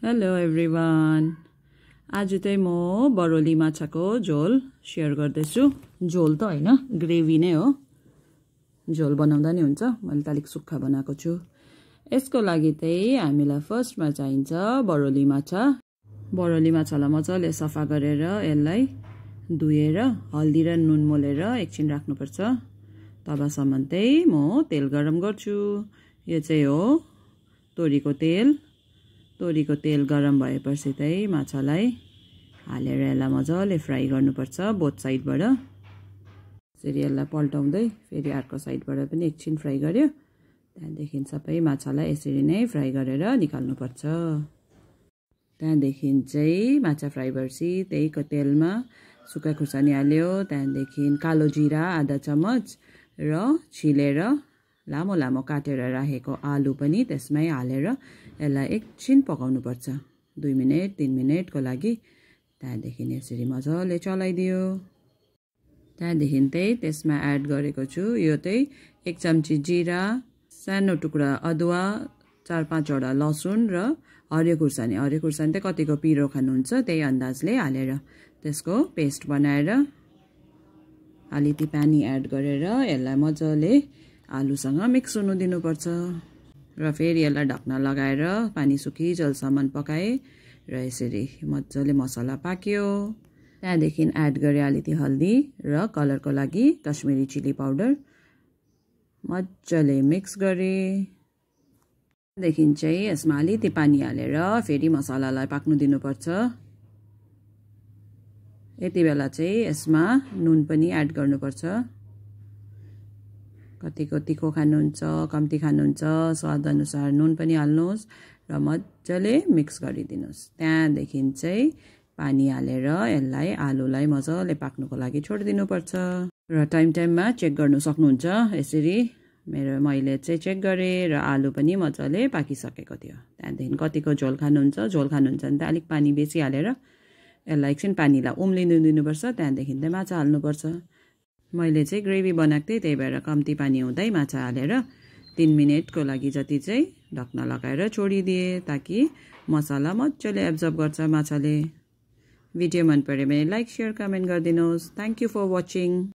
Hello everyone. आज चाहिँ म बरोली माछाको झोल शेयर गर्दैछु। झोल त हैन, ग्रेभी नै हो। झोल बनाउँदा नि हुन्छ, मैले त अलिक सुक्खा बनाएको छु। यसको लागि चाहिँ हामीलाई फर्स्टमा चाहिन्छ बरोली माछा। बरोली माछालाई मजाले सफा गरेर यसलाई धुएर हल्दी र नुन मोलेर एकछिन राख्नुपर्छ। तबसम्म चाहिँ म तेल गरम गर्छु। यो चाहिँ हो तोरीको तेल। तोरीको तेल गरम भएपछि चाहिँ माछालाई हालेर यसलाई मजाले फ्राई गर्नुपर्छ बोथ साइडबाट। यसरी यसलाई पल्टाउँदै फेरि अर्को साइडबाट पनि एकछिन फ्राई गर्यो। त्यहाँदेखि सबै माछालाई यसरी नै फ्राई गरेर निकाल्नुपर्छ। त्यहाँदेखि चाहिँ माछा फ्राई भएपछि त्यहीको तेलमा सुक्खा खुर्सानी हाल्यो। त्यहाँदेखि कालो जिरा आधा चम्मच र छिलेर लामो लामो काटेर राखेको आलु पनि त्यसमै हालेर यसलाई एकछिन पकाउनुपर्छ, 2 मिनेट 3 मिनेटको लागि। त्यहाँदेखि यसरी मजाले चलाइदियो। त्यहाँदेखि चाहिँ त्यसमा एड गरेको छु यो चाहिँ 1 चम्ची जिरा, सानो टुक्रा अदुवा, 4-5 वटा लसुन र हरियो खुर्सानी। हरियो खुर्सानी चाहिँ कतिको पिरो खानुहुन्छ त्यही अन्दाजले हालेर त्यसको पेस्ट बनाएर अलिकति पानी एड गरेर यसलाई मजाले आलुसँग मिक्स हुनु दिनुपर्छ। र फेरि यसलाई ढक्ना लगाएर पानी सुकिन्जेलसम्म पकाएँ र यसरी मजाले मसला पाक्यो। त्यहाँदेखि एड गरेँ अलिकति हल्दी र कलरको लागि कश्मिरी चिली पाउडर। मजाले मिक्स गरेँ। त्यहाँदेखि चाहिँ यसमा अलिकति पानी हालेर फेरि मसलालाई पाक्नु दिनुपर्छ। यति बेला चाहिँ यसमा नुन पनि एड गर्नुपर्छ। कतिको तिखो खानुहुन्छ, कम्ती खानुहुन्छ, स्वाद अनुसार नुन पनि हाल्नुहोस् र मजाले मिक्स गरिदिनुहोस्। त्यहाँदेखि चाहिँ पानी हालेर यसलाई आलुलाई मजाले पाक्नुको लागि छोडिदिनुपर्छ। र टाइममा चेक गर्नु सक्नुहुन्छ। यसरी मैले चाहिँ चेक गरेँ र आलु पनि मजाले पाकिसकेको थियो। त्यहाँदेखि कतिको झोल खानुहुन्छ भने त अलिक पानी बेसी हालेर यसलाई एकछिन पानीलाई उम्लिनु दिनुपर्छ। त्यहाँदेखि चाहिँ माछा हाल्नुपर्छ। मैले चाहिँ ग्रेभी बनाएको थिएँ, त्यही भएर कम्ती पानी हुँदै माछा हालेर 3 मिनेटको लागि जति चाहिँ ढक्ना लगाएर छोडिदिएँ ताकि मसला मजाले एब्जर्ब गर्छ माछाले। भिडियो मन पर्यो भने लाइक, सेयर, कमेन्ट गरिदिनुहोस्। Thank you for watching.